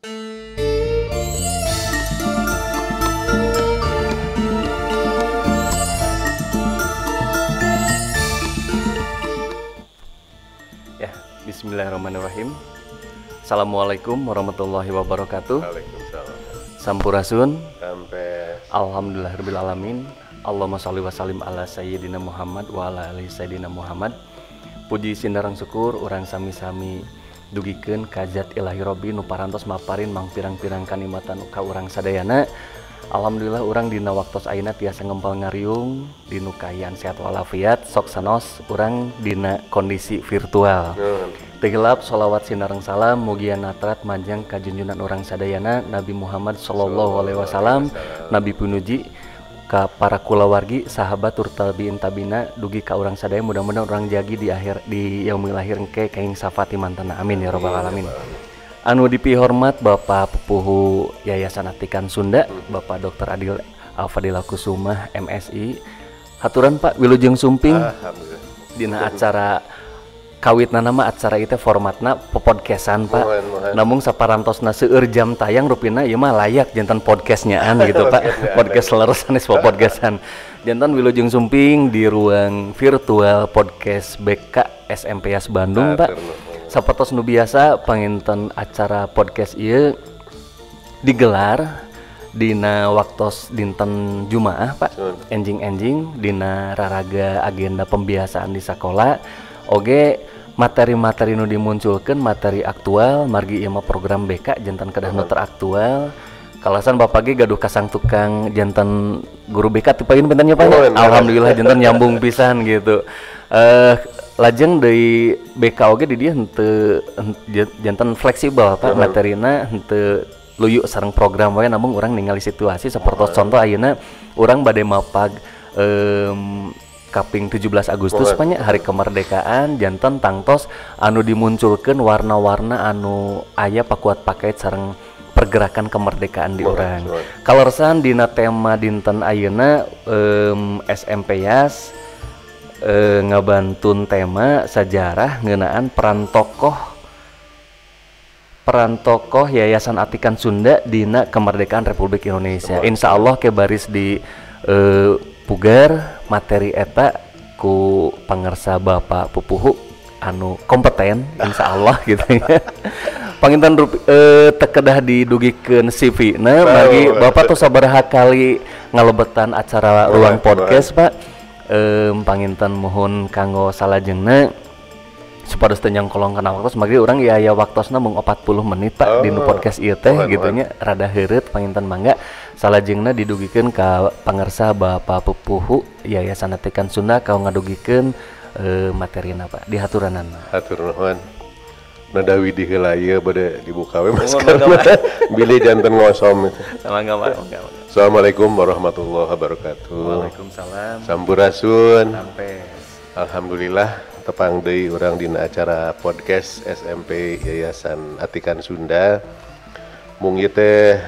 Ya, bismillahirrahmanirrahim. Assalamualaikum warahmatullahi wabarakatuh. Waalaikumsalam. Sampurasun. Sampai. Alhamdulillahirabbil alamin. Allahumma sholli wa sallim ala sayyidina Muhammad wa ala ali sayyidina Muhammad. Puji sinareng syukur urang sami-sami dugikeun ka zat ilahi robbi nu parantos maparin mangpirang-pirang kanikmatan ka urang sadayana. Alhamdulillah urang dina waktos ayeuna tiasa ngempal ngariung dinu kaayaan sehat walafiat sok sanos urang dina kondisi virtual. Teu hilap sholawat sinareng salam mugia natrat manjang ka junjunan urang sadayana Nabi Muhammad sallallahu alaihi wasallam, Nabi pinuji ka para kulawargi sahabat tur tabiin tabina dugi ka urang sadaya, mudah-mudahan urang jagi di akhir di yaumil akhir engke kaing safati mantana, amin ya rabbal alamin. Anu dipihormat Bapak Pupuhu Yayasan Atikan Sunda, Bapak Dr. Adil Alfadila Kusumah MSI. Haturan Pak wilujeng sumping dina acara kawitna nama acara itu formatna podcastan Pak. Namun saparantosna seueur jam tayang rupina ieu mah layak jantan podcastnyaan gitu Pak. Podcast leres sanes podcastan. Jantan wilujeng sumping di ruang virtual podcast BK SMP Yas Bandung Pak. Sapertos nu biasa panginten acara podcast ieu digelar dina waktos dinten Jumaah Pak. Enjing-enjing dina raraga agenda pembiasaan di sakola. Oge materi-materi nu dimunculkan materi aktual margi ieu mah program BK jantan kedah nu teraktual. Kalasan bapak ge gaduh kasang tukang jantan guru BK ti payun benten nya Pak. Alhamdulillah jantan nyambung pisan gitu. Lajeng deui BK oge di dieu henteu jantan fleksibel Pak, materina henteu luyu sareng program wae, namun urang ningali situasi sapertos contoh ayeuna urang bade mapag kaping 17 Agustus banyak hari kemerdekaan jantan tangtos anu dimunculkan warna-warna anu aya pakuat pakai sareng pergerakan kemerdekaan di urang. Kaleresan dina tema dinten ayeuna SMP Yas ngabantun tema sejarah ngeunaan peran tokoh Yayasan Atikan Sunda dina kemerdekaan Republik Indonesia. Insya Allah ke baris di pugar materi eta ku pangersa Bapak Pupuhu anu kompeten insya Allah gitu ya. Panginten tekedah didugikeun CV na margi Bapak tuh sabaraha kali ngalebetan acara ruang podcast Pak. Panginten mohon kanggo salajengna supados teu nyangkolong kana waktos margi urang ieu aya waktosna mung 40 menit Pak dinu podcast ieu teh gitu nya rada heureut. Panginten mangga salajengna didugikeun ka pangersa Bapak Pupuhu Yayasan Atikan Sunda kau ngadugikeun materina Pak dihaturanan. Hatur nuhun. Nadawi di heula ieu bade dibuka we Mas. Bilih janten ngosom. Mangga Pak. Assalamualaikum warahmatullahi wabarakatuh. Waalaikumsalam. Sampurasun. Sampes. Alhamdulillah tepang deui urang dina acara podcast SMP Yayasan Atikan Sunda. Mung ieu teh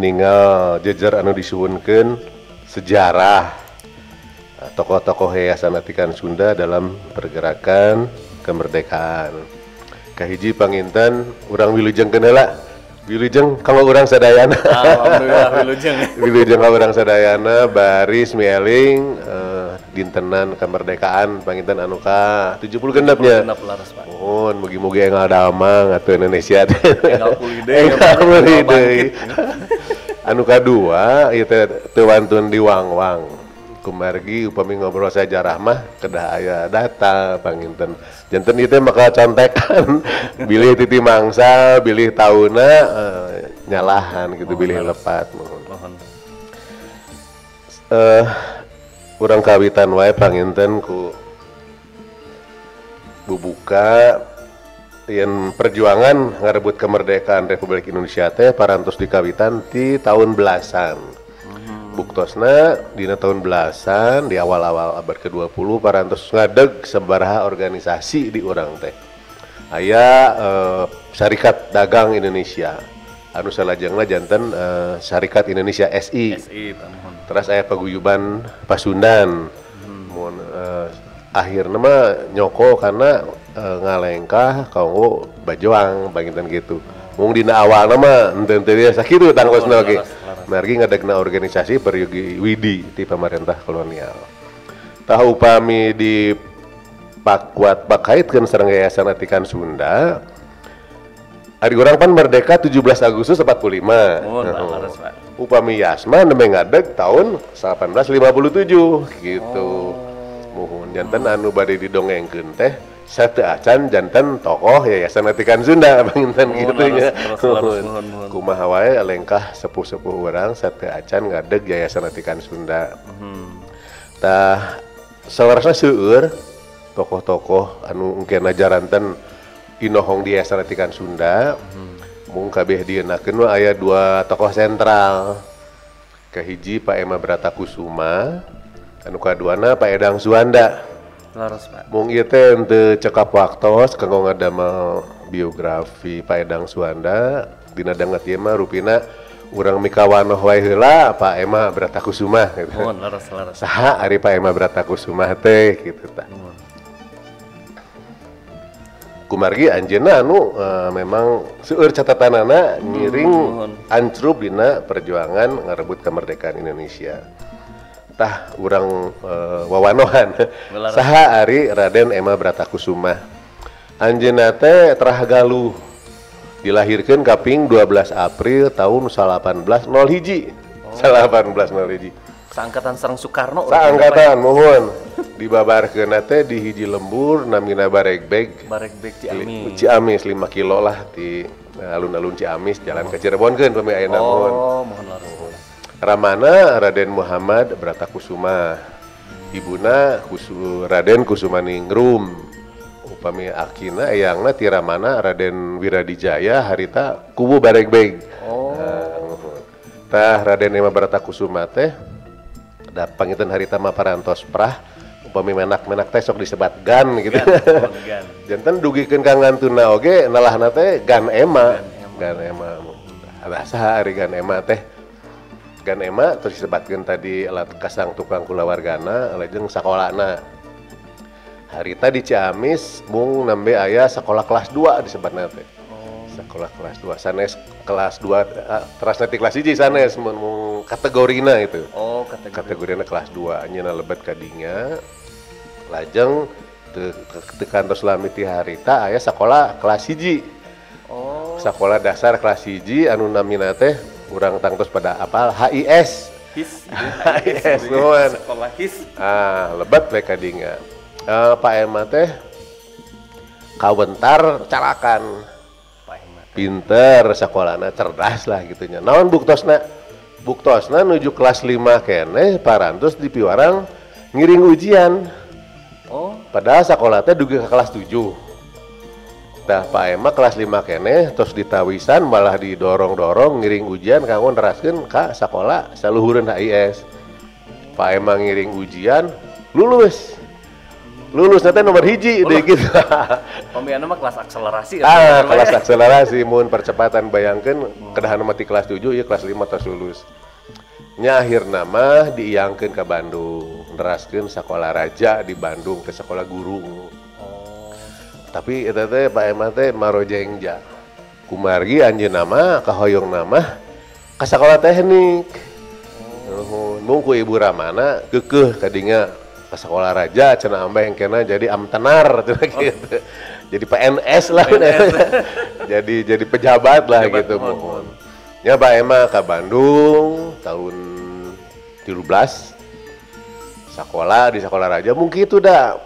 ningal jejer anu disuhunkeun sejarah tokoh-tokoh Yayasan Atikan Sunda dalam pergerakan kemerdekaan. Kahiji panginten urang wilujengkeun heula. Wilujeng kalau urang sadayana. Alhamdulillah wilujeng. Wilujeng ka urang sadayana baris mieling dintenan kemerdekaan panginten anu ka 70 genepnya. Mohon mugi-mugi enggal damang atuh Indonesia teh. Enggal pulih deui. Enggal pulih deui. Anu kadua ieu teh teu wantun diwangwang. Kumargi upami ngobrol sejarah mah kedah aya data panginten. Janten ieu teh maka contekan bilih titi mangsa, bilih tauna nyalahan gitu, bilih lepat mohon. Urang kawitan wae panginten ku bubuka yen perjuangan ngarebut kemerdekaan Republik Indonesia teh parantos dikawitan ti tahun belasan. Buktosna dina tahun belasan di awal-awal abad ke-20 parantos ngadeg sabaraha organisasi di urang teh. Aya Serikat Dagang Indonesia anu salajengna janten Serikat Indonesia SI. SI Terus aya paguyuban Pasundan. Mun akhirna mah nyoko karena ngalengkah kanggo bajoang panginten gitu. Mung dina awalna mah henteu teu biasa kitu tangtosna oge. Margi ngadegna organisasi peryogi widi ti pamarentah kolonial. Tah upami di pakuat pakaitkeun sareng Yayasan Atikan Sunda. Ari urang pan merdeka 17 Agustus 45. Muhun, leres, Pak. Upami Yasma nembe ngadeg tahun 1857 gitu. Muhun janten anu bade didongengkeun teh sateu acan janten tokoh Yayasan Atikan Sunda panginten kitu nya. Kumaha wae lengkah sepuh-sepuh urang sateu acan ngadeg Yayasan Atikan Sunda. Tah salarasna seueur tokoh-tokoh anu engkena jaranten inohong di Yayasan Atikan Sunda. Mung kabeh dieunakeun mah aya dua tokoh sentral. Kahiji Pak Ema Bratakusuma, anu kaduana Pak Edang Suanda. Leres, Pak. Mung ieu teh henteu cekap waktos kanggo ngadamel biografi Pak Edang Suanda. Dina danget ieu mah rupina urang mikawanoh wae heula Pak Ema Bratakusuma gitu. Muhun, leres, leres. Saha ari Pak Ema Bratakusuma teh kitu tah. Kumargi anjeunna anu memang seueur catatanana ngiring ancrub dina perjuangan ngarebut kemerdekaan Indonesia. Tah urang wawanohan saha ari Raden Ema Bratakusuma. Anjeunna teh terah Galuh, dilahirkeun kaping 12 April tahun 1801. 1801. Saangkatan sareng Soekarno. Saangkatan muhun. Dibabarkeun teh di hiji lembur namina Baregbeg. Baregbeg Ciamis. Ciamis 5 kilo lah di alun-alun Ciamis jalan ke Cirebon keun pami ayeuna muhun. Oh, muhun leres. Ramana Raden Muhammad Bratakusuma. Ibuna Raden Kusumaningrum. Upami akina eyangna ti ramana Raden Wiradijaya harita kubu Baregbeg. Oh. Tah Raden Ema Bratakusuma teh da panginten harita mah parantos prah upami menak-menak teh sok disebat gan gitu. Gan, gan. Janten dugikeun ka ngantuna oge nalahna teh Gan Ema. Gan Ema. Abah saha ari Gan Ema teh? Gan Ema terus disebatkeun tadi alat kasang tukang kulawargana lajeng sakolana. Harita di Ciamis mung nembe aya sekolah kelas 2 disebatna teh. Sekolah kelas 2 sanes kelas 2 teras nanti kelas 1 sanes mun kategorina itu. Oh, kategori. Kategorina kelas 2 anjeunna lebet ka dinya. Lajeng teu kantos lami ti harita aya sekolah kelas 1. Oh. Sekolah dasar kelas 1 anu namina teh urang tangtos pada apal HIS. HIS. HIS nuhun. Sekolah HIS. Ah, lebet we ka dinya. Pak Ema teh kawentar calakan. Pinter sekolahna cerdas lah gitunya. Naon buktosna? Buktosna nuju kelas 5 keneh parantos dipiwarang ngiring ujian. Oh. Padahal sekolah teh dugi ka kelas 7. Tah Pak Ema kelas 5 keneh terus ditawisan malah didorong-dorong ngiring ujian kanggo neraskeun ka sakola saluhureun HIS. Pak Ema ngiring ujian lulus. Lulus nanti nomor hiji deh gitu. Pemiana mah kelas akselerasi. Ah, kelas akselerasi mun percepatan bayangkeun kedahan mati kelas 7 ya kelas 5 tos lulus. Nya akhirna mah diiangkeun ka Bandung, neraskeun sekolah raja di Bandung ke sekolah guru. Oh. Tapi eta teh Pak Ema teh marojengja. Kumargi anjeunna mah kahoyongna mah ka sakola teknik. Oh. Mung ku Ibu Ramana keukeuh kadinya ke sekolah raja cenah ambeh engkena jadi amtenar cenah gitu. Jadi PNS lah. PNS. Jadi pejabat lah pejabat gitu mohon. Ya Pak Ema ke Bandung tahun 13 sekolah di sekolah raja mungkin itu dah.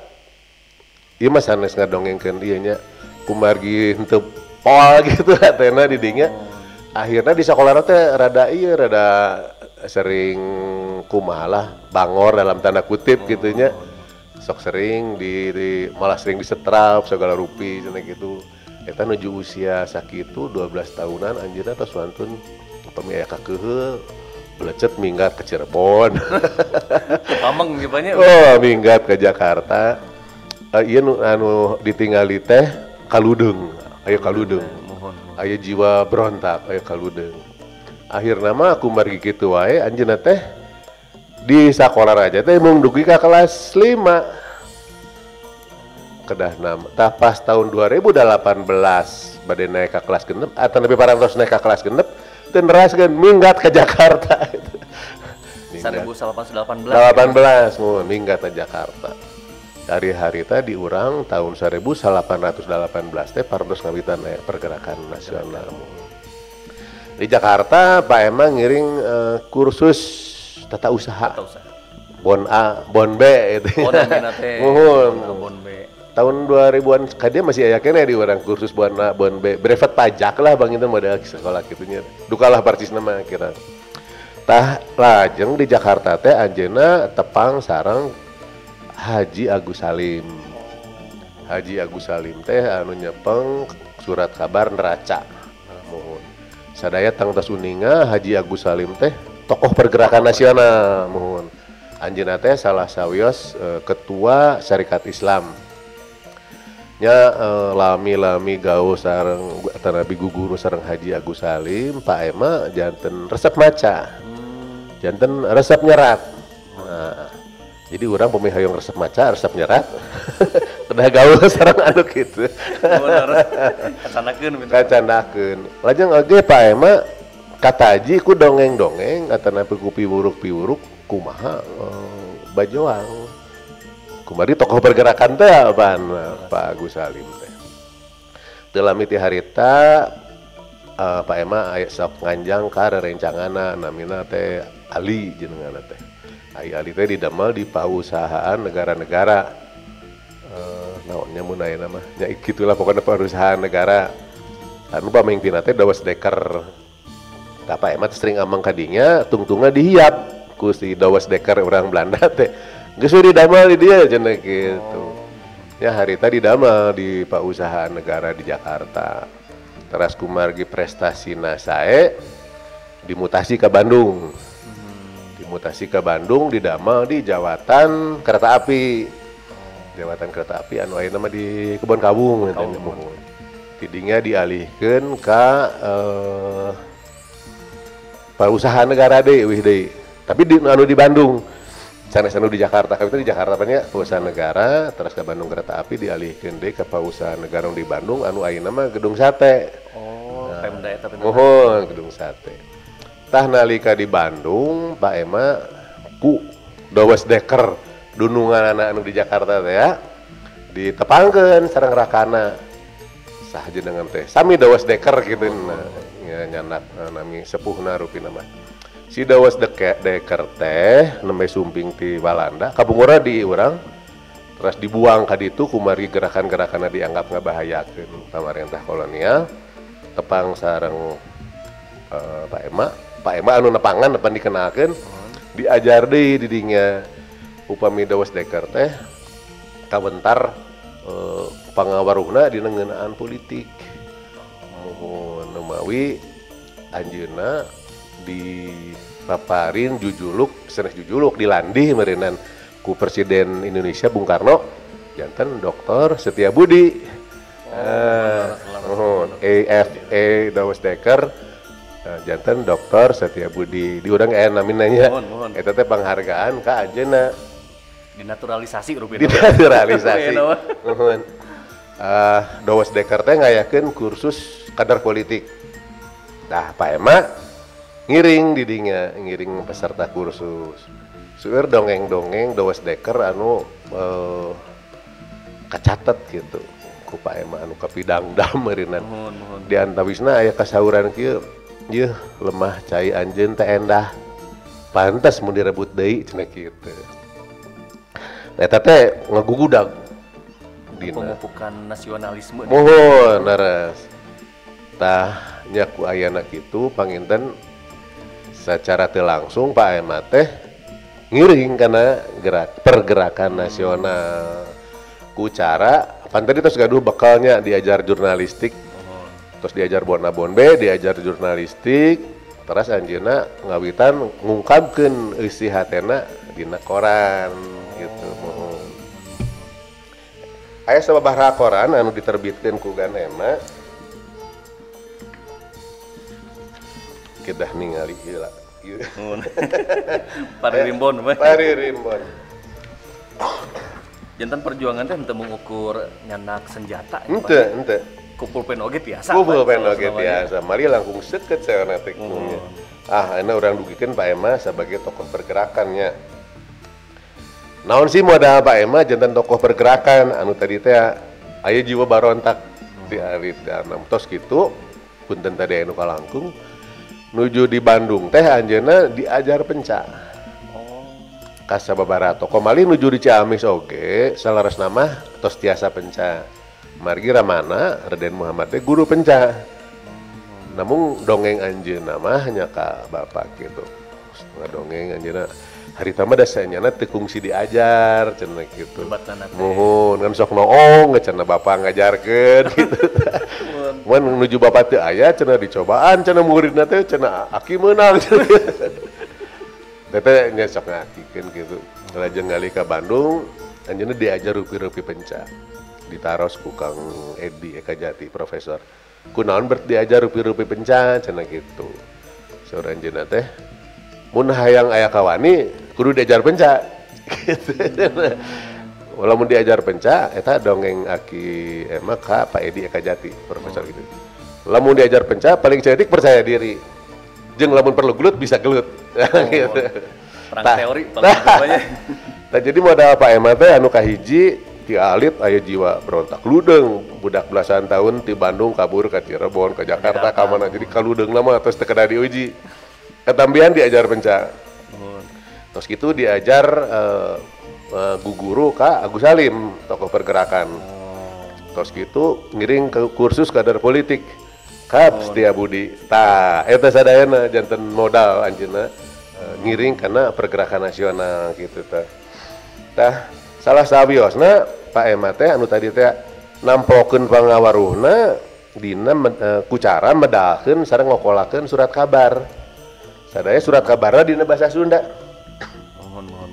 Ieu mah sanes ngadongengkeun ieu nya kumargi henteu pol gitu atena di dinya. Akhirnya di sekolah teh rada ieu rada sering kumaha lah bangor dalam tanda kutip gitunya. Sok sering di malah sering disetrap segala rupi cenah gitu. Eta nuju usia sakitu 12 tahunan anjeunna tos wantun upami aya kakeuheul belecet minggat ke Cirebon. Pameng banyak. Oh, minggat ke Jakarta. Ieu anu ditinggali teh kaludeung, aya kaludeung. Aya jiwa berontak, aya kaludeung. Akhirna mah kumargi kitu wae anjeunna teh di sakola raja teh mung dugi ka kelas 5. Kedah nama tah pas tahun 2018 bade naik ka kelas 6 atau lebih parantos naik ka kelas 6 teu neraskeun minggat ke Jakarta. 1818 18 mun minggat ke Jakarta. Dari harita di urang tahun 1818 teh parantos ngawitan aya pergerakan nasional. Di Jakarta Pak Ema ngiring kursus tata usaha. Tata usaha. Bon A, Bon B itu. Bon Muhun. Bon B. Tahun 2000-an ka dieu masih aya keneh di urang kursus Bon A, Bon B. Brevet pajak lah bang itu model sekolah kitunya. Dukalah persisna mah kira. Tah lajeng di Jakarta teh anjeunna tepang sareng Haji Agus Salim. Haji Agus Salim teh anu nyepeng surat kabar Neraca. Muhun. Sadaya tangtos uninga Haji Agus Salim teh tokoh pergerakan nasional muhun. Anjeunna teh salah sawios ketua Syarikat Islam. Nya lami-lami gaul sareng atanapi guguru sareng Haji Agus Salim, Pak Ema janten resep maca. Janten resep nyerat. Nah, jadi urang pami hoyong resep maca, resep nyerat. Kedah gaul sareng anu kitu. Kacandakeun. Kacandakeun. Lajeng oge Pak Ema kataji ku dongeng-dongeng atanapi ku piwuruk-piwuruk kumaha bajoang. Kumari tokoh pergerakan teh apaan Pak Agus Salim teh. Teu lami ti harita Pak Ema aya sok nganjang ka rerencanganna namina teh Ali jenenganna teh. Ai Ali teh didamel di pausahaan negara-negara. Naonnya mun ayeuna mah nya kitulah pokona perusahaan negara. Anu pamimpinna teh Douwes Dekker. Tah Pak Ema teh sering amang kadinya tungtungna dihiap ku si Douwes Dekker urang Belanda teh. Geus we didamel di dieu cenah kitu. Ya harita didamel di pausahaan negara di Jakarta. Teras kumargi prestasina sae dimutasi ke Bandung. Dimutasi ke Bandung didamel di jawatan kereta api. Jawatan kereta api anu ayeuna mah di Kebon Kawung eta muhun. Tidinya dialihkeun ka perusahaan negara deui euweuh deui. Tapi di anu di Bandung. Sanes anu di Jakarta, kami di Jakarta banyak perusahaan negara, terus ke Bandung kereta api dialihkeun deui ke perusahaan negara di Bandung anu ayeuna mah Gedung Sate. Oh, nah, Pemda eta bener. Muhun Gedung Sate. Tah nalika di Bandung, Pak Ema ku Douwes Dekker dununganana anu di Jakarta teh ya ditepangkeun sareng rakana. Sah jenengan teh sami Douwes Dekker kitu nah, nya nyanak nami sepuhna rupina mah. Si Douwes Dekker teh nembe sumping ti Walanda kapungkurna di urang terus dibuang ka ditu kumargi gerakan-gerakanna dianggap ngabahayakeun pamarentah kolonial tepang sareng Pak Ema. Pak Ema anu nepangan depan dikenalkeun diajar deui di dinya upami Douwes Dekker teh kawentar pangawaruhna dina ngeunaan politik muhun numawi anjeunna dipaparin jujuluk sanes jujuluk dilandih meureunan ku Presiden Indonesia Bung Karno janten Dr. Setia Budi. Oh, AFA Douwes Dekker janten Dr. Setia Budi di urang aya namina nya. Eta teh panghargaan ka anjeunna. Dinaturalisasi rupina. Dinaturalisasi. Muhun. Douwes Dekker teh ngayakeun kursus kader politik. Tah Pak Ema ngiring didinya, ngiring peserta kursus. Seueur dongeng-dongeng Douwes Dekker anu kacatet gitu ku Pak Ema anu kapidangdam meureunan. Di antawisna aya kasauran kieu, yeuh lemah cai anjeun teh endah. Pantes mun direbut deui cenah kitu. Eta teh ngagugudag dina pemupukan nasionalisme. Muhun leres. Tah nya ku ayana kitu panginten secara teu langsung Pak Ema teh ngiring kana pergerakan nasional ku cara pan tadi tos gaduh bekalnya diajar jurnalistik, terus diajar Bon A Bon B, diajar jurnalistik, terus anjeunna ngawitan ngungkapkeun eusi hatena dina koran gitu. Aya sababaraha koran anu diterbitkeun ku Gan Ema kedah ningali heula. Paririmbon we. Paririmbon. Janten perjuangan teh henteu mengukur nyanak senjata. Henteu, henteu. Ku pulpen oge tiasa. Ku pulpen oge tiasa. Mari langkung seukeut saeurna teh. Ah, ayeuna urang dugikeun Pak Ema sebagai tokoh pergerakannya. Naon sih modal Pak Ema janten tokoh pergerakan anu tadi teh aya jiwa barontak di alit dan tos kitu punten tadi anu kalangkung nuju di Bandung teh anjeunna diajar penca. Ka sababaraha tokoh malih nuju di Ciamis oge saleresna mah tos tiasa penca. Margi ramana Raden Muhammad teh guru penca. Namun dongeng anjeunna mah nya ka bapak kitu. Ngadongeng anjeunna harita mah da sanyana teu kungsi diajar cenah kitu. Muhun kan sok noong cenah bapak ngajarkeun kitu. Mun nuju bapak teu aya cenah dicobaan cenah muridna teh cenah aki meunang. Teteh nya sok ngakikeun kitu. Lajeng ngalih ka Bandung anjeunna diajar rupi-rupi penca. Ditaros ku Kang Edi Eka Jati profesor. Kunaon ber diajar rupi-rupi penca cenah kitu. Saur anjeunna teh mun hayang aya kawani kudu diajar penca. Gitu. Lamun diajar penca eta dongeng aki Ema ka Pak Edi Eka Jati profesor gitu. Lamun diajar penca paling cerdik percaya diri. Jeung lamun perlu gelut bisa gelut. Gitu. Perang teori paling rupanya. Nah, jadi modal Pak Ema teh anu kahiji ti alit aya jiwa berontak ludeung budak belasan tahun ti Bandung kabur ka Cirebon ka Jakarta ka mana jadi kaludeungna mah tos teu kedah diuji. Ketambihan diajar penca. Terus gitu diajar guguru ka Agus Salim tokoh pergerakan. Terus gitu ngiring ke kursus kader politik ka Setiabudi. Tah eta sadayana janten modal anjeunna ngiring kana pergerakan nasional gitu tah. Tah salah sawiosna Pak Ema teh anu tadi teh namplokeun pangawaruhna dina kucara medalkeun sareng ngokolakeun surat kabar. Sadaya surat kabarna dina bahasa Sunda. Mohon.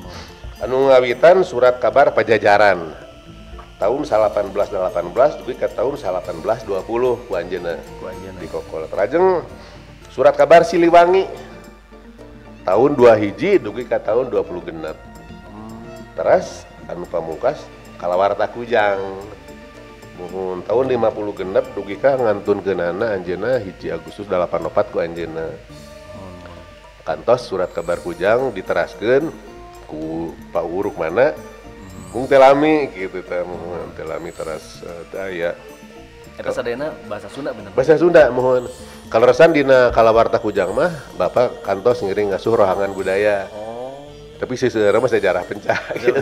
Anu ngawitan surat kabar Pajajaran tahun 1818 dugi ka tahun 1820 ku anjeunna. Dikokol. Lajeng surat kabar Siliwangi tahun 21 dugi ka tahun 20 genep. Teras anu pamungkas Kalawarta Kujang. Muhun tahun 50 genep dugi ka ngantunkeunana anjeunna 1 Agustus 84 ku anjeunna. Kantos surat kabar Kujang diteraskeun ku Pak Uruk mana mung teu lami kitu teh muhun teu lami teras teu aya. Eta sadayana bahasa Sunda bener. Bahasa Sunda muhun. Kaleresan dina Kalawarta Kujang mah bapak kantos ngiring ngasuh rohangan budaya. Tapi seuseurna mah sejarah penca gitu.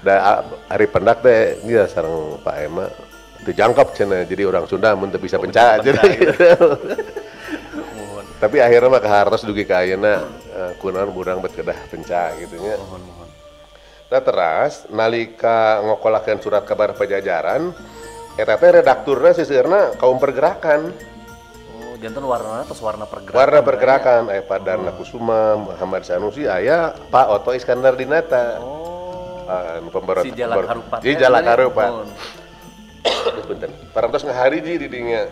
Da ari pendak teh ieu sareng Pak Ema teu jangkep cenah jadi orang Sunda mun teu bisa penca cenah gitu. Tapi akhirnya mah kahartos dugi ka ayeuna kunaon urang bet kedah penca gitu nya. Nah teras nalika ngokolakeun surat kabar Pajajaran eta teh redakturna seuseurna kaum pergerakan. Oh, janten warnana tos warna pergerakan. Warna pergerakan aya Pak Darna Kusuma, Muhammad Sanusi, aya Pak Otto Iskandar Dinata. Anu pemberontak. Si Jalak Harupat. Si Jalak Harupat. Punten. Parantos ngahariji di dinya.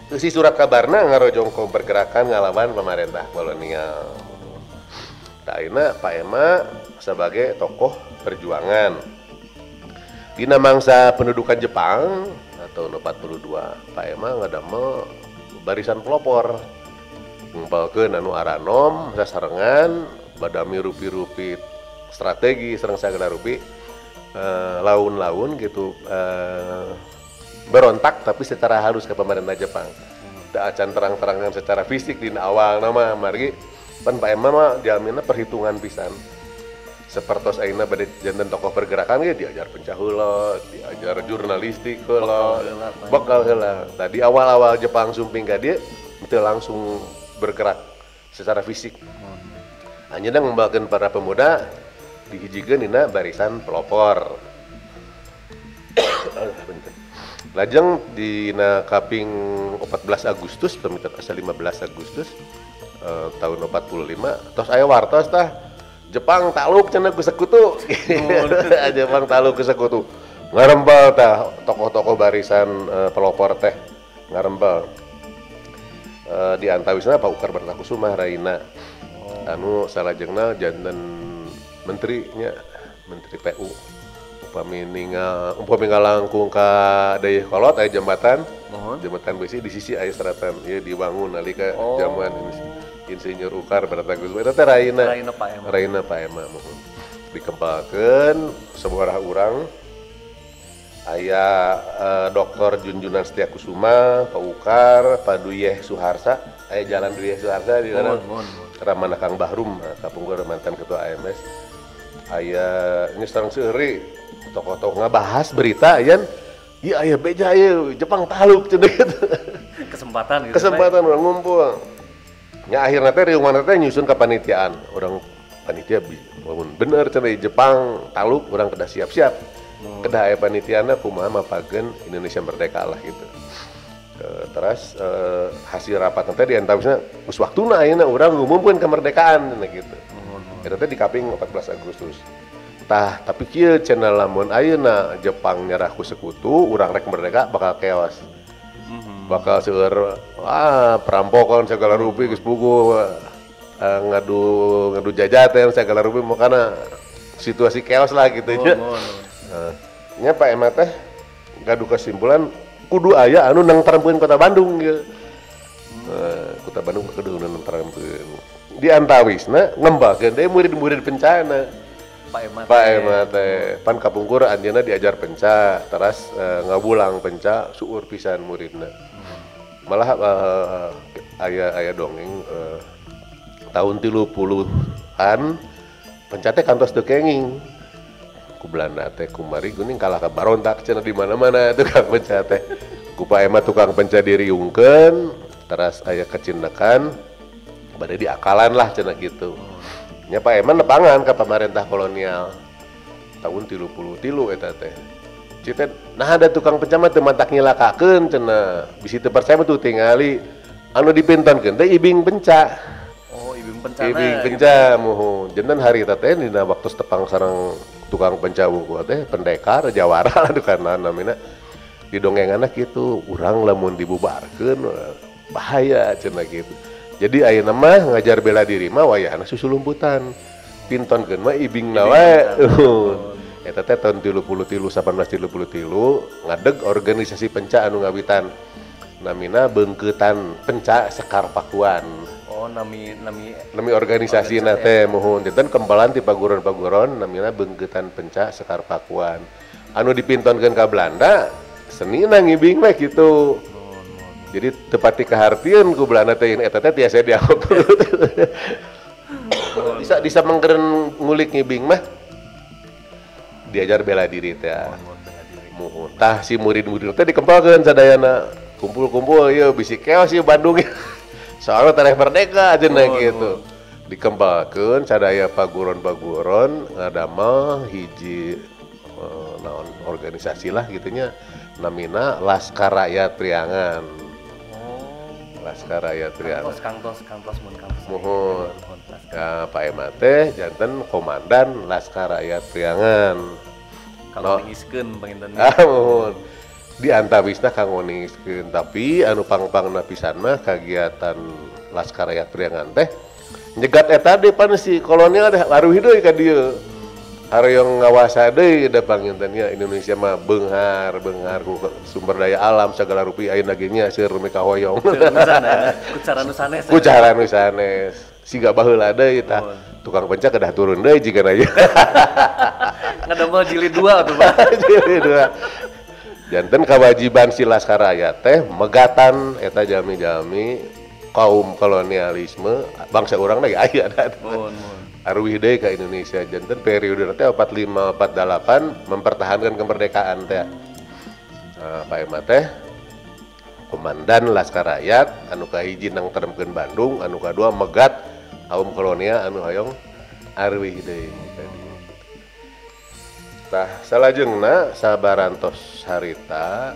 Si surat kabarna ngarojong kaum pergerakan ngalawan pemerintah kolonial. Tah ayeuna Pak Ema sebagai tokoh perjuangan. Dina mangsa pendudukan Jepang tahun 42, Pak Ema ngadamel barisan pelopor. Ngumpulkeun anu aranom sasarengan badami rupi-rupi strategi sareng sagala rupi laun-laun gitu berontak tapi secara halus ke pemerintah Jepang. Teu acan terang-terangan secara fisik dina awal nama margi pan Pak Ema mah diamina perhitungan pisan. Sepertos ayeuna bade janten tokoh pergerakan ge diajar penca heula, diajar jurnalistik heula, bekal heula. Tadi awal-awal Jepang sumping ka dieu teu langsung bergerak secara fisik. Anjeunna ngembangkeun para pemuda dihijikeun dina barisan pelopor. Lajeng dina kaping 14 Agustus, pemitan asa 15 Agustus tahun 45 tos aya wartos tah Jepang takluk cenah ku sekutu. Jepang takluk ku sekutu. Ngarembel tah tokoh-tokoh barisan pelopor teh ngarembel. Di antawisna Pak Ukar Bertakusumah raina. Anu salajengna janten menterinya Menteri PU. Upami ningal upami ngalangkung ka Dayeuhkolot aya jembatan. Mohon. Jembatan besi di sisi aya seratan ieu dibangun nalika zaman Insinyur Ukar Baratakusuma eta teh raina. Raina Pak Ema. Raina Pak Ema mohon. Dikempalkeun sabaraha urang aya Dr. Junjunan Setiakusuma, Pak Ukar, Pak Duyeh Suharsa, aya Jalan Duyeh Suharsa di sana. Ramana Kang Bahrum, kapungkur mantan ketua AMS. Aya ini sareng seueur tokoh-tokoh ngabahas berita yen ieu aya beja ieu Jepang taluk cenah gitu. Kesempatan gitu. Kesempatan urang ngumpul. Nya akhirna teh riungan teh nyusun kepanitiaan. Urang panitia lamun bener cenah Jepang taluk urang kedah siap-siap. Kedah aya panitiana kumaha mapageun Indonesia merdeka lah gitu. Terus hasil rapat teh diantawisna geus waktuna ayeuna urang ngumumkeun kemerdekaan cenah gitu. Eta teh di kaping 14 Agustus. Tah, tapi kieu cenah lamun ayeuna Jepang nyerah ku sekutu, urang rek merdeka bakal chaos. Bakal seueur perampokan segala rupi geus puguh ngadu ngadu jajaten segala rupi makana situasi chaos lah gitu nya. Nya Pak Ema teh gaduh kesimpulan kudu aya anu nangtramkeun Kota Bandung ieu. Kota Bandung kudu nangtramkeun. Di antawisna ngembalkeun deui murid-murid pencana. Pak Ema Pak Ema teh pan kapungkur anjeunna diajar penca, teras ngabulang penca seueur pisan muridna. Malah aya dongeng tahun 30-an penca teh kantos teu kenging. Ku Belanda teh kumari geuning kalah ka barontak cenah di mana-mana tukang penca teh. Ku Pak Ema tukang penca diriungkeun, teras aya kecindekan bade diakalan lah cenah gitu. Nya Pak Ema nepangan ka pamarentah kolonial tahun 33 eta teh. Cita nah ada tukang penca mah teu mantak nyilakakeun cenah. Bisi teu percaya mah tuh tingali anu dipintonkeun teh ibing penca. Oh, ibing pencana. Ibing penca muhun. Janten harita teh dina waktu tepang sareng tukang penca wungkul teh pendekar jawara lah tukang namina. Di dongenganna kitu, urang lamun dibubarkeun bahaya cenah kitu. Jadi ayeuna mah ngajar bela diri mah wayahna susulumputan. Pintonkeun mah ibingna wae. Eta teh tahun 33 1833 ngadeg organisasi penca anu ngawitan. Namina Beungkeutan Penca Sekar Pakuan. Oh, nami nami organisasina teh muhun. Janten kembalan ti paguron-paguron namina Beungkeutan Penca Sekar Pakuan. Anu dipintonkeun ka Belanda senina ngibing we kitu. Jadi tepati kehartieun ku Belanda teh eta teh tiasa dianggap. Bisa bisa mengkeren ngulik ngibing mah diajar bela diri teh. Muhun. Tah si murid-murid teh dikempalkeun sadayana. Kumpul-kumpul ieu bisi keos ieu Bandung. Soalna tareh merdeka cenah kitu. Dikempalkeun sadaya paguron-paguron ngadamel hiji naon organisasi lah gitunya namina Laskar Rakyat Priangan. Laskar Rakyat Priangan. Kantos mun kantos. Muhun. Ka Pak Ema teh janten komandan Laskar Rakyat Priangan. Kalau ningiskeun panginten. Muhun. Di antawisna kanggo ningiskeun, tapi anu pang-pangna pisan mah kagiatan Laskar Rakyat Priangan teh nyegat eta deui pan si kolonial teh aruh deui ka dieu. Hoyong ngawasa deui da panginten nya Indonesia mah beunghar ku sumber daya alam segala rupi ayeuna ge nya seueur nu kahoyong. Ku cara nu sanes. Ku cara nu sanes. Siga baheula deui tah. Tukang penca kedah turun deui jigana ieu. Ngadamel jilid 2 atuh Pak. Jilid 2. Janten kewajiban si Laskar Rakyat teh megatan eta jalmi-jalmi kaum kolonialisme bangsa urang lagi aya da. Aruih deui ka Indonesia janten periode teh 45 48 mempertahankan kemerdekaan teh. Nah, Pak Ema teh komandan Laskar Rakyat anu kahiji nangteremkeun Bandung, anu kadua megat kaum kolonial anu hoyong aruih deui tadi. Tah salajengna sabarantos harita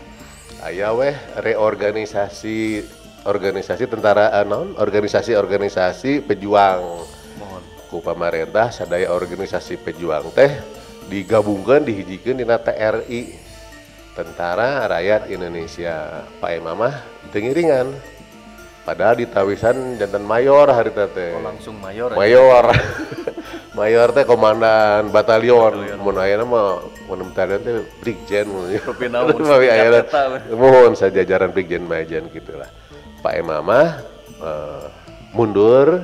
aya weh reorganisasi organisasi tentara naon organisasi-organisasi pejuang. Mohon. Ku pamarentah sadaya organisasi pejuang teh digabungkeun dihijikeun dina TRI, Tentara Rakyat Indonesia. Pak Ema mah teu ngiringan. Padahal ditawisan janten mayor harita teh. Oh, langsung mayor. Mayor. Mayor teh komandan batalion, mun ayeuna mah mun batalion teh brigjen mun. Rupina mun muhun sajajaran brigjen majen gitulah. Pak Ema mah mundur,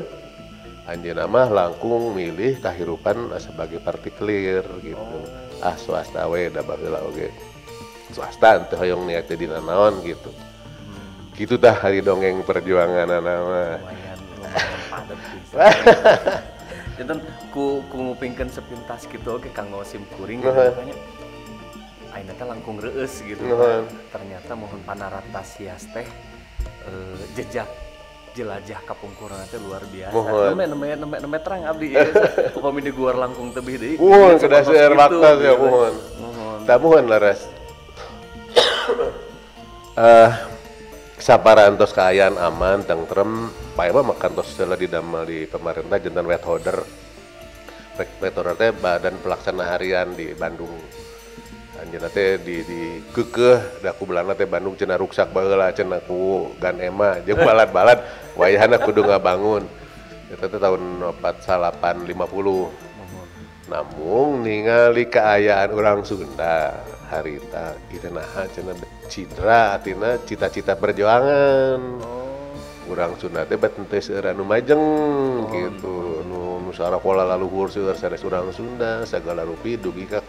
anjeunna mah langkung milih kahirupan sebagai partikelir gitu. Ah swasta we da baheula oge. Swasta teu hoyong niat jadi nanaon gitu. Gitu tah hari dongeng perjuanganna mah. Lumayan padat pisan. Janten ku ngupingkeun sepintas gitu oge kanggo sim kuring gitu makanya ayeuna teh langkung reueus gitu. Ternyata mohon panarata sias teh jejak jelajah kapungkurna teh luar biasa. Nembe terang abdi ieu upami di guar langkung tebih deui. Muhun kedah seueur waktos ya muhun. Tah muhun leres. Saparantos kaayaan aman tentrem Pak Ema mah kantos heula didamel di pemerintah janten wetholder. Wetholder teh badan pelaksana harian di Bandung. Anjeunna teh di keukeuh da ku Belanda teh Bandung cenah ruksak baheula cenah ku Gan Ema jeung balad-balad wayahna kudu ngabangun. Eta teh tahun 4850. Namung ningali kaayaan urang Sunda harita ieu naha cenah cidra artina cita-cita perjuangan. Urang Sunda teh bet teu seueur anu majeng gitu. Nu sarakola laluhur seueur sanes urang Sunda sagala rupi dugi ka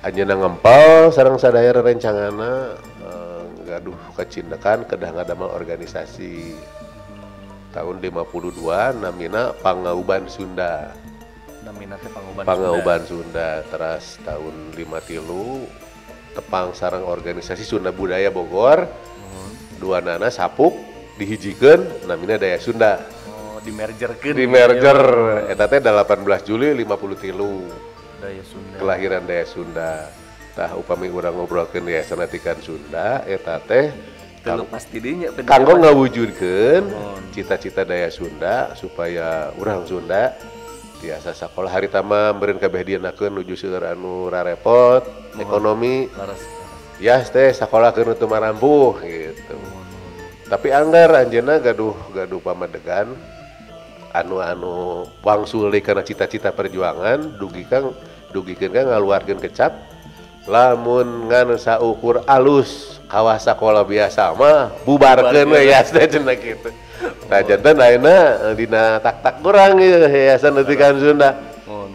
anjeunna ngempal sareng sadaya rerencanganna gaduh kacindekan kedah ngadamel organisasi. Tahun 52 namina Pangauban Sunda. Namina teh Pangauban Sunda. Pangauban Sunda teras tahun 53 tepang sareng organisasi Sunda Budaya Bogor. Dua nana sapuk dihijikeun namina Daya Sunda. Oh, dimergerkeun. Dimerger eta teh 18 Juli 53. Daya Sunda. Kelahiran Daya Sunda. Tah upami urang ngobrolkeun Yayasan Latikan Sunda eta teh teu lepas ti dinya kanggo ngawujudkeun cita-cita Daya Sunda supaya urang Sunda tiasa sakola harita mah meureun kabeh dienakeun nuju seueur anu rarepot ekonomi. Yas teh sakolakeun teu marampuh gitu. Tapi anggar anjeunna gaduh pamadegan anu wangsul deui kana cita-cita perjuangan dugikeun ka ngaluarkeun kecap lamun ngan saukur alus kawas sakola biasa mah bubarkeun we yas teh cenah kitu. Tah janten ayeuna dina tak-tak kurang ieu Yayasan Latikan Sunda.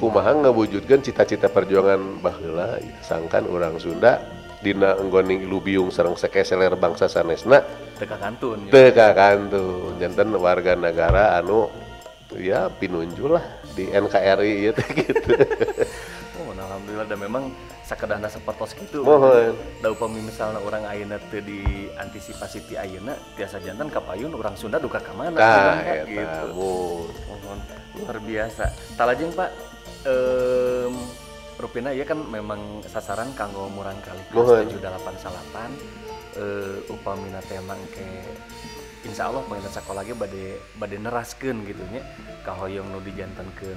Kumaha ngawujudkeun cita-cita perjuangan baheula sangkan urang Sunda dina enggoning ilubiung sareng sekeseler bangsa sanesna teu kakantun. Teu kakantun janten warga negara anu ya pinunjul lah di NKRI ieu teh gitu. Oh, alhamdulillah dan memang sakedahna sapertos kitu. Mohon. Da upami misalna urang ayeuna teu diantisipasi ti ayeuna tiasa janten kapayun urang Sunda duka ka mana gitu. Mohon. Luar biasa. Talajeng Pak, rupina ieu kan memang sasaran kanggo murang kali kelas 7 8 9 upamina teh mangke insya Allah pengen sekolah ge bade neraskeun gitu nya kahoyong nu dijantenkeun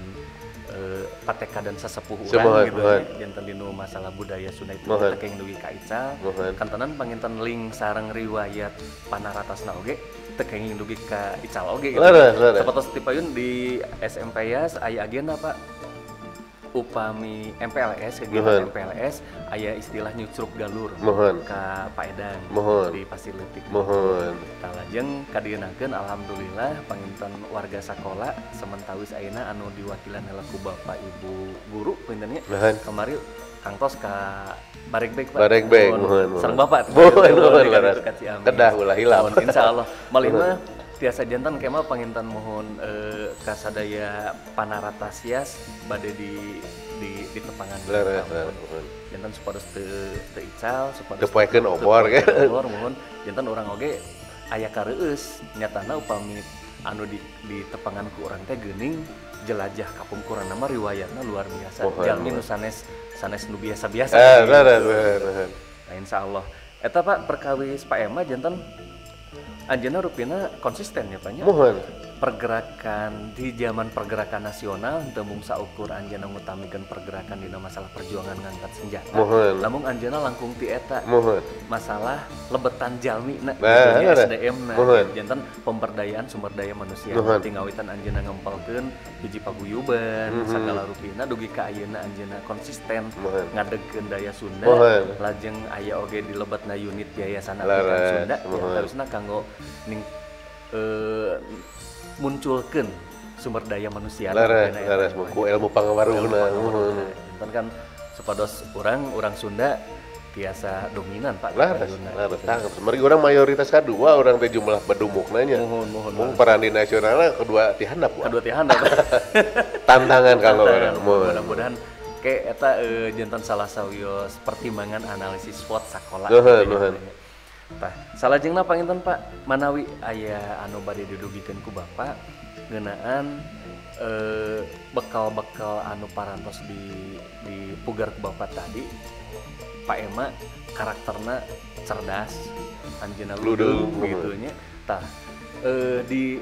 pateka dan sesepuh urang gitu nya janten dinu masalah budaya Sunda itu teh kenging dugi ka ical kantenan panginten link sareng riwayat panaratasna oge teu kenging dugi ka ical oge gitu. Sapertos ti payun di SMP Yas aya agenda Pak upami MPLS kegiatan MPLS aya istilah nyucruk galur ka Pak Edan di Pasir Leutik. Talajeng kadienakeun alhamdulillah panginten warga sakola sementawis ayeuna anu diwakilan heula ku Bapak Ibu guru punten nya kamari kangtos ka Baregbeg Pak. Baregbeg muhun. Sareng Bapak. Muhun kedah ulah hilap. Insyaallah. Malih mah tiasa jantan kema panginten mohon kasadaya panarata sias bade di tepangan. Jantan supados teu ical supados teu poekeun obor ge. Obor mohon jantan urang oge aya kareueus nyatana upami anu di tepangan ku urang teh geuning jelajah kapungkuran mah riwayatna luar biasa. Jalmi nu sanes nu biasa-biasa. Nah insyaallah eta Pak perkawis Pak Ema jantan anjeunna rupina konsisten ya Pak nya. Mohon. Pergerakan di zaman pergerakan nasional teu mung saukur anjeunna ngutamikeun pergerakan dina masalah perjuangan ngangkat senjata. Muhun. Lamun anjeunna langkung ti eta Muhun. Masalah lebetan jalmi na Nah, gitu nya, leres. SDM na Muhun. janten pemberdayaan sumber daya manusia. Muhun. Ti ngawitan anjeunna ngempelkeun hiji paguyuban sagala rupina dugi ka ayeuna anjeunna konsisten Muhun. ngadegkeun daya Sunda. Muhun. Lajeng aya oge di lebetna unit Yayasan Apikan Leres. Sunda Muhun. terusna kanggo ning munculkeun sumber daya manusia. Leres, Nah, leres eta. ku ilmu pangawaruhna. Muhun. Janten kan supados urang Sunda tiasa dominan Pak. Leres, Payuna. leres tangkep. Mergi urang mayoritas kadua urang teh jumlah bedumukna nya. Muhun, muhun. Mung peran di nasionalna kedua ti handap wah. Kedua ti handap. Tantangan kanggo urang. Muhun. Mudah-mudahan ke eta janten salah sawios pertimbangan analisis SWOT sakola. Nuhun, gitu nuhun. nya. Tah, salajengna panginten Pak, manawi aya anu bade didugikeun ku Bapak ngeunaan bekal-bekal anu parantos di dipugar ku Bapak tadi. Pak Ema karakterna cerdas, anjeunna Ludeung, ludeung gitu nya. Tah,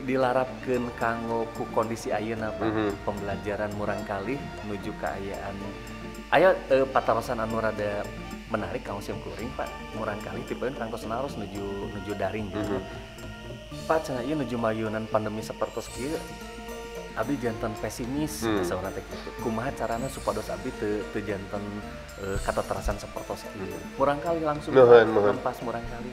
dilarapkeun kanggo ku kondisi ayeuna Pak. Pembelajaran murangkalih nuju kaayaan aya patarosan anu rada menarik kanggo sim kuring Pak. Murangkalih tipeun kantos naros nuju daring gitu. Pak cenah ieu nuju mayunan pandemi sapertos kieu abdi janten pesimis saurang teh kitu. Kumaha carana supados abdi teu janten kataterasan sapertos kieu. Murangkalih langsung Nuhun, nuhun. Nempas murangkalih.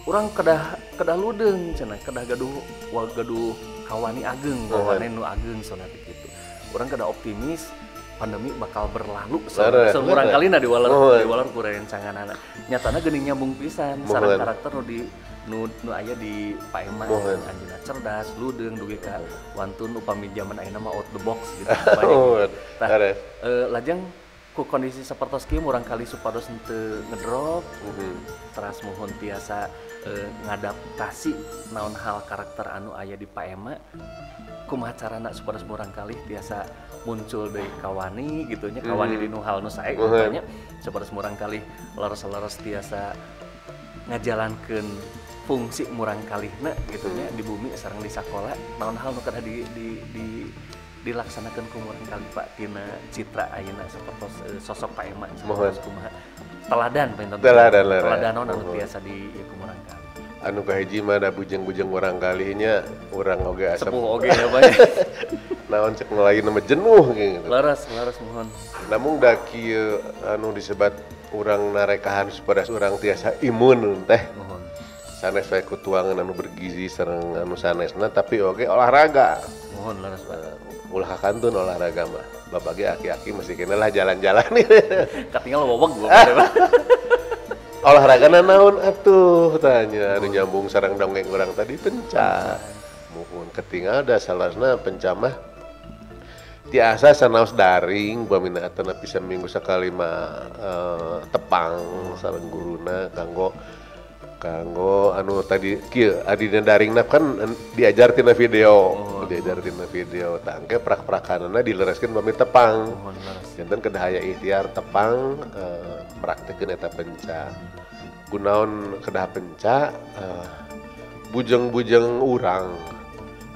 Urang kedah ludeung cenah, kedah gaduh kawani ageng, kawane nu ageng saurang teh kitu. Urang kedah optimis pandemi bakal berlalu Leres, murang leres. kali na diwaler Muhun. diwaler ku rencanganana. Nyatana geuning nyambung pisan sareng Muhun. karakter nu di nu aya di Pak Ema. Muhun. Anjeunna cerdas, ludeung dugi ka wantun upami zaman ayeuna mah out the box gitu. Muhun. Tah, Leres. Lajeng ku kondisi sapertos kieu murang kali supados henteu ngedrop, teras muhun tiasa ngadaptasi naon hal karakter anu aya di Pak Ema. Kumaha carana supados murang kali tiasa muncul deui kawani gitu nya, kawani di nu hal nu sae Muhun. nya, supados murang kali leres-leres tiasa ngajalankeun fungsi murang kalihna gitu nya di bumi sareng di sakola naon hal nu kedah di dilaksanakeun ku murang kali Pak tina citra ayeuna sapertos sosok Pak Ema sapertos kumaha teladan panginten. Teladan, leres. Teladan naon anu Muhun. tiasa di ieu ku murang kali. Anu kahiji mah da bujeng-bujeng urang kalihnya urang oge asep. Sepuh oge ya Pak. Naon cek ngelain mah jenuh gitu. Leres, leres muhun. Namun da kieu anu disebat urang narekahan supados urang tiasa imun teh. Muhun. Sanes wae ku tuangan anu bergizi sareng anu sanesna tapi oge olahraga. Muhun leres Pak. Ulah kakantun olahraga mah. Bapak ge aki-aki mesti kena lah jalan-jalan. Katinggal weweg gua Pak. Olahraga naon atuh tanya anu nyambung sareng dongeng urang tadi penca. Muhun ketinggal da salasna penca mah tiasa sanaos daring pamina atanapi saminggu sakali mah tepang sareng guruna kanggo anu tadi kieu adina daringna kan diajar tina video, diajar tina video tangke prak-prakanana dilereskeun pami tepang. Janten kedah aya ikhtiar tepang praktekeun eta penca. Kunaon kedah penca bujeng-bujeng urang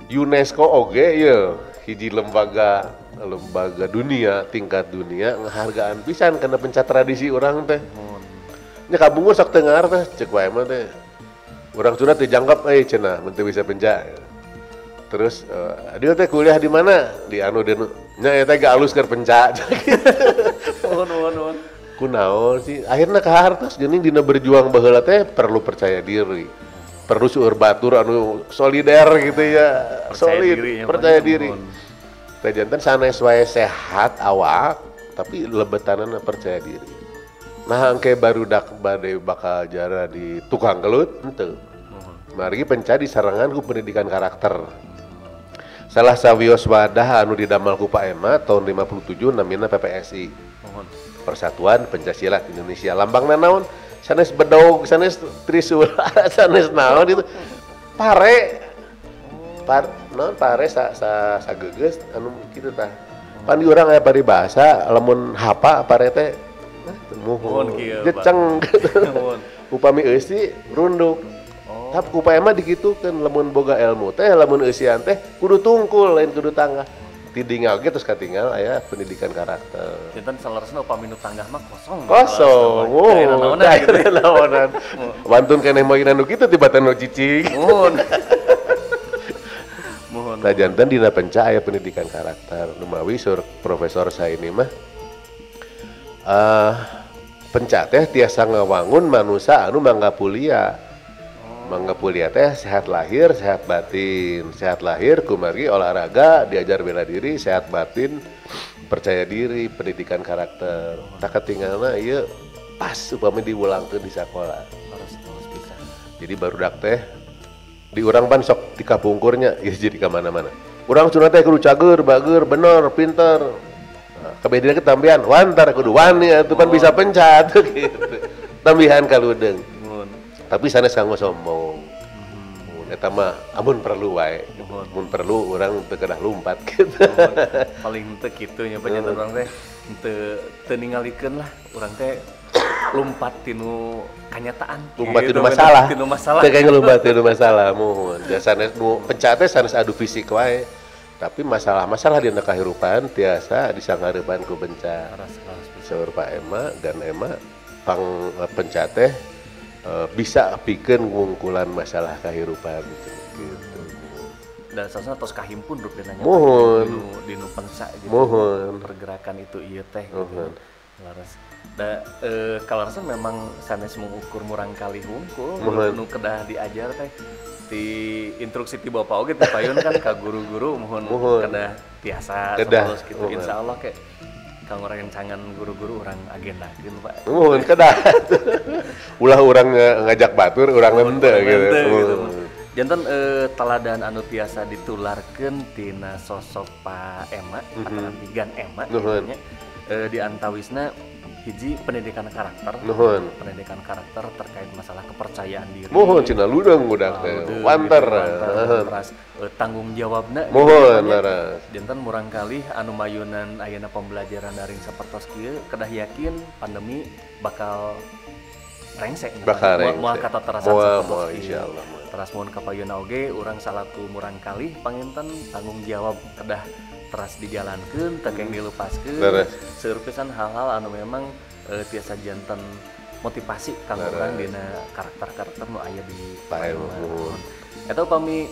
UNESCO oge ye hiji lembaga dunia tingkat dunia ngahargaan pisan kana penca tradisi urang teh. Nya kabungur sok teu ngartos cek wae mah teh. Urang Sunda teu jangkep euy cenah mun teu bisa penca. Terus adil teh kuliah di mana? Di anu deunu. Nya eta ge alus keur penca. Nuhun nuhun nuhun. Kunaon sih akhirna kahartos geuning dina berjuang baheula teh perlu percaya diri. Perlu seueur batur anu solider gitu ya. Percaya solid, diri ya, percaya diri. Nuhun. Teh janten sanes wae sehat awak tapi lebetanana percaya diri. Nah angke barudak bade bakal jara di tukang gelut henteu. Margi penca disarengan ku pendidikan karakter. Salah sawios wadah anu didamel ku Pak Ema tahun 57 namina PPSI. Persatuan Pencaksilat Indonesia. Lambangna naon? Sanes bedog, sanes trisula, sanes naon itu. Pare. Naon pare sa sagegeus anu kitu tah. Pan di urang aya paribasa lamun hapa pare teh muhun jeceng. Upami eusi runduk. Tapi ku Pak Ema dikitukeun lamun boga ilmu teh lamun eusian teh kudu tungkul lain kudu tanggah. Tidingal ge terus katinggal aya pendidikan karakter. Janten saleresna upami nu tanggah mah kosong. Kosong. Oh, naonan. Wantun keneh mainan nu kitu tibatan nu cicing. Muhun. Muhun. Tah janten dina penca aya pendidikan karakter. Numawi sur Profesor Saini mah penca teh tiasa ngawangun manusa anu mangga pulia. Mangga pulia teh sehat lahir, sehat batin. Sehat lahir kumargi olahraga, diajar bela diri, sehat batin, percaya diri, pendidikan karakter. Tak ketinggalna ieu pas upami diwulangkeun di sakola. Harus bisa. Jadi barudak teh di urang pan sok di kapungkurnya ieu jadi ka mana-mana. Urang sunat teh kudu cager, bager, bener, pinter. Nah, kabeh dina ketambihan, wantar kudu wani atuh pan bisa pencat gitu. Tambihan kaludeung. Tapi sanes kanggo sombong. Eta mah amun perlu wae. Mun perlu urang teu kedah lumpat gitu. Paling teu kitu nya panjenengan urang teh teu teu ningalikeun lah urang teh lumpat tinu kanyataan. Lumpat tinu masalah. Tinu masalah. Teu kaya lumpat tinu masalah muhun. Da sanes nu penca teh sanes adu fisik wae. Tapi masalah-masalah dina kahirupan tiasa disanghareupan ku penca. Saur Pak Ema dan Ema pang penca teh bisa pikeun ngungkulan masalah kahirupan gitu. Dan sasana tos kahimpun rupina nya. Muhun. Dinu penca gitu. Muhun. Pergerakan itu ieu teh gitu. Laras. Da kalaresan memang sanes mengukur murang kali hungkul nu kedah diajar teh di instruksi ti bapak oge ti payun kan ka guru-guru muhun kedah tiasa terus gitu. Insyaallah ke kanggo rencangan guru-guru urang agendakeun Pak. Muhun kedah. Ulah urang ngajak batur urang henteu gitu. Janten teladan anu tiasa ditularkeun tina sosok Pak Ema, atanapi Gan Ema gitu nya. Di antawisna hiji pendidikan karakter. Nuhun. Pendidikan karakter terkait masalah kepercayaan diri. Muhun cina ludeung budak teh. Wanter. Teras tanggung jawabna. Muhun leres. Janten murang kali anu mayunan ayeuna pembelajaran daring sapertos kieu kedah yakin pandemi bakal rengsek. Bakal rengsek. Moal katoterasan sapertos kieu. Insyaallah. Teras mun kapayuna oge urang salaku murang kali panginten tanggung jawab kedah teras dijalankeun teu keng dilepaskeun. Seueur pisan hal-hal anu memang tiasa janten motivasi kanggo urang dina karakter-karakter nu aya di Pak Ema. Eta upami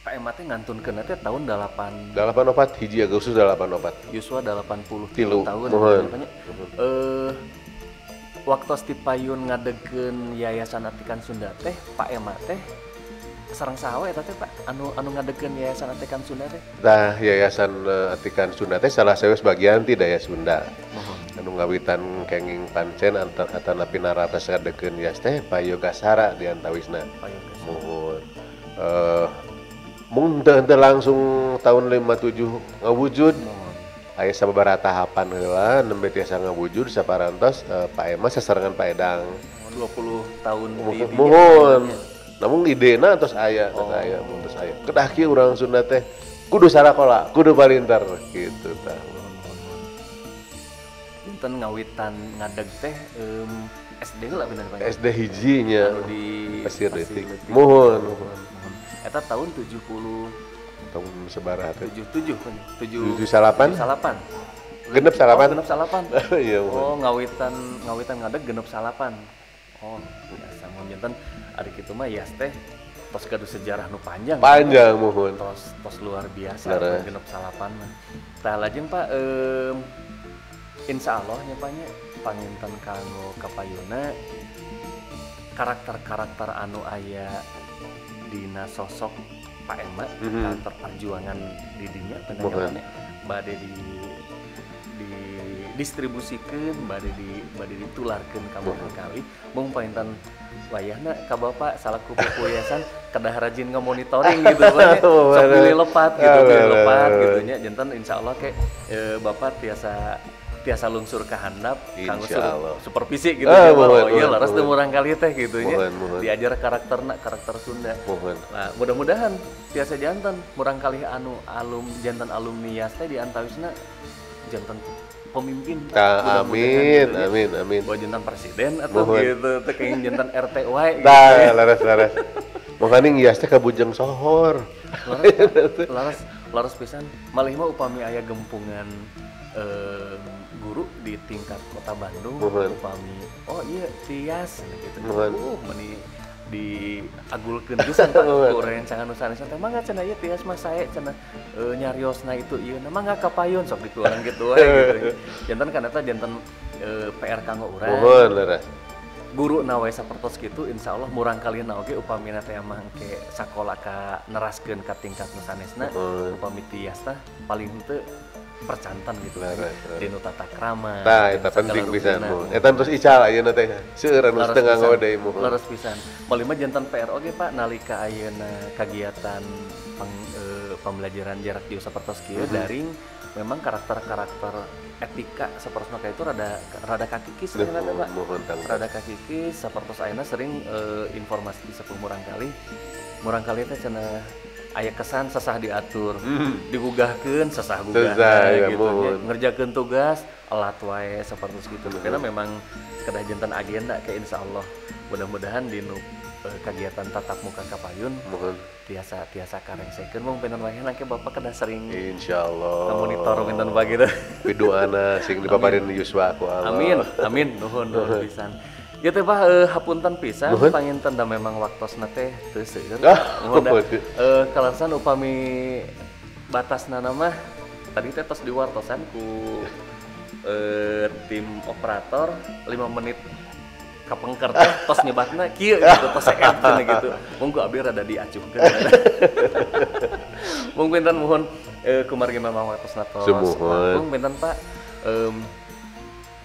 Pak Ema teh ngantunkeun teh tahun 84 hiji Agustus 84. Yuswa 83 tahun. Waktu ti payun ngadegkeun Yayasan Atikan Sunda teh Pak Ema teh sareng saha eta teh Pak anu ngadegkeun Yayasan Atikan Sunda teh? Tah Yayasan Atikan Sunda teh salah sawios bagian ti Daya Sunda. Anu ngawitan kenging pancen atanapi naratas ngadegkeun yas teh Pak Yogasara di antawisna. Muhun. Mung teu langsung tahun 57 ngawujud. Aya sababaraha tahapan heula nembe tiasa ngawujud saparantos Pak Ema sasarengan Pak Edang. 20 tahun di muhun. Namun idena tos aya, tos aya, tos aya. Kedah kieu urang Sunda teh kudu sarakola, kudu palinter gitu tah. Dinten ngawitan ngadeg teh SD heula bener Pak. SD hiji nya. Anu di Pasir Leutik. Muhun, muhun. Eta tahun 70 tahun sabaraha teh? 77 kan. 78. 78. Genep salapan. Oh, genep salapan. Iya, muhun. Oh, ngawitan ngadeg genep salapan. Oh, biasa mun janten ari kitu mah yas teh tos gaduh sejarah nu panjang. Panjang muhun. Tos luar biasa genep salapan mah. Tah lajeng Pak insyaallah nya Pak nya panginten kanggo kapayuna karakter-karakter anu aya dina sosok Pak Ema, karakter perjuangan di dinya penanganan bade didistribusikeun bade ditularkeun ka murang kali mung painten wayahna ka bapak salaku pupu yayasan kedah rajin ngemonitoring gitu Pak sok pilih lepat gitu pilih lepat gitu nya janten insyaallah ke bapak tiasa lungsur ka handap kanggo supervisi gitu ya oh iya leres teu murang kali teh gitu nya diajar karakterna karakter Sunda. Nah mudah-mudahan tiasa janten murang kali anu alum janten alumni yas teh di antawisna janten pemimpin. Amin, amin, amin. Boh jantan presiden atau gitu, teu kenging jantan RT wae gitu. Tah, leres leres. Makanya ngias teh ka Bujang Sohor. Leres, leres pisan. Malih mah upami aya gempungan guru di tingkat kota Bandung, upami oh iya tias gitu. Meni diagulkeun pisan Pak ku rencangan nu sanes teh mangga cenah ieu tias mah sae cenah nyariosna itu ieu na mangga kapayun sok ditu urang kitu wae gitu. Janten kan eta janten PR kanggo urang. Muhun leres. Guru na wae sapertos kitu insyaallah murang kalihna oge upamina teh mah engke sakola ka neraskeun ka tingkat nu sanesna upami tias tah paling henteu percantan gitu dinu tata krama. Tah eta penting pisan mun. Eta terus ical ayeuna teh seueur anu teu nganggo deui muhun. Leres pisan. Paling mah janten PR oge Pak nalika ayeuna kagiatan pembelajaran jarak jauh sapertos kieu daring memang karakter-karakter etika sapertos maka itu rada kakikis sebenarnya Pak. Rada kakikis sapertos ayeuna sering informasi di sepuh murangkali teh cenah aya kesan sesah diatur, digugahkeun sesah gugah gitu, ngerjakeun tugas elat wae sapertos gitu. Karena memang kedah janten agenda ke insyaallah mudah-mudahan dinu kegiatan tatap muka kapayun tiasa karengsekeun mung pinten wae engke Bapak kedah sering insyaallah monitor pinten Pak gitu. Piduana sing dipaparin yuswa ku Allah. Amin, amin, nuhun nuhun pisan. Ya teh Pak hapunten pisan panginten da memang waktosna teh teu seueur. Muhun kalarsan upami batasna mah tadi teh tos diwartosan ku tim operator 5 menit kapengker teh tos nyebatna kieu gitu tos seep cenah gitu. Mung ku abdi rada diacuhkeun. Mung pinten muhun kumargi memang waktosna tos. Mung pinten Pak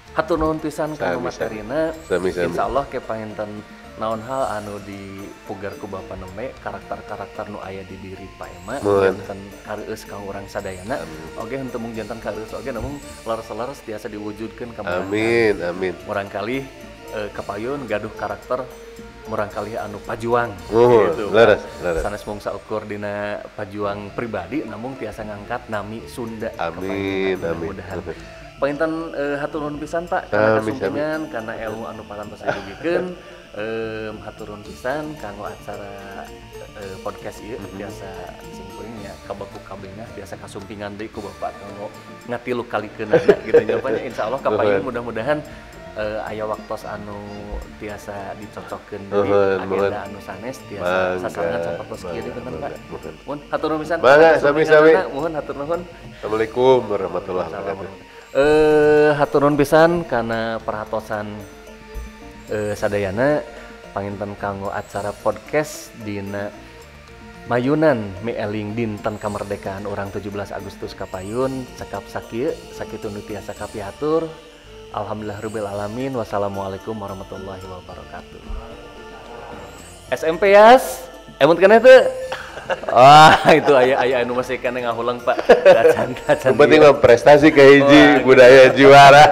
hatur nuhun pisan kana materina. Insyaallah ke panginten naon hal anu dipugar ku Bapak nembe karakter-karakter nu aya di diri Pak Ema janten kareueus ka urang sadayana oge henteu mung janten kareueus oge namun leres-leres tiasa diwujudkeun ka amin amin. Murangkalih kapayun gaduh karakter murangkalih anu pajuang gitu. Leres, leres. Sanes mung saukur dina pajuang pribadi namun tiasa ngangkat nami Sunda. Amin amin. Mudah-mudahan. Panginten hatur nuhun pisan Pak kana kasumpingan kana ilmu anu parantos didugikeun hatur nuhun pisan kanggo acara podcast ieu biasa simkuring nya kabaku kabengah biasa kasumpingan deui ku Bapak kanggo ngatilu kalikeunana gitu nya Pak nya insyaallah kapayun mudah-mudahan aya waktos anu tiasa dicocokkeun deui agenda anu sanes tiasa sasarengan sapertos kieu deui punten Pak. Muhun hatur nuhun pisan. Mangga sami-sami. Muhun hatur nuhun. Assalamualaikum warahmatullahi wabarakatuh. Hatur nuhun pisan kana perhatosan sadayana panginten kanggo acara podcast dina mayunan mieling dinten kemerdekaan urang 17 Agustus kapayun cekap sakieu sakitu nu tiasa kapihatur. Alhamdulillah rabbil alamin. Wassalamualaikum warahmatullahi wabarakatuh. SMP Yas, emut keneh teu? Wah, itu aya anu masih keneh ngahulang Pak. Dacan. Penting mah prestasi ka hiji, budaya juara.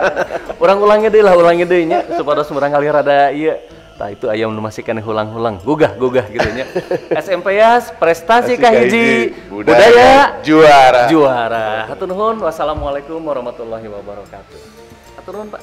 Urang ulangi deui lah, ulangi deui nya supados murang kali rada ieu. Tah itu aya nu masih keneh hulang-hulang, gugah-gugah gitu nya. SMP Yas, prestasi ka hiji, budaya juara. Juara. Hatur nuhun. Wassalamualaikum warahmatullahi wabarakatuh. Hatur nuhun Pak.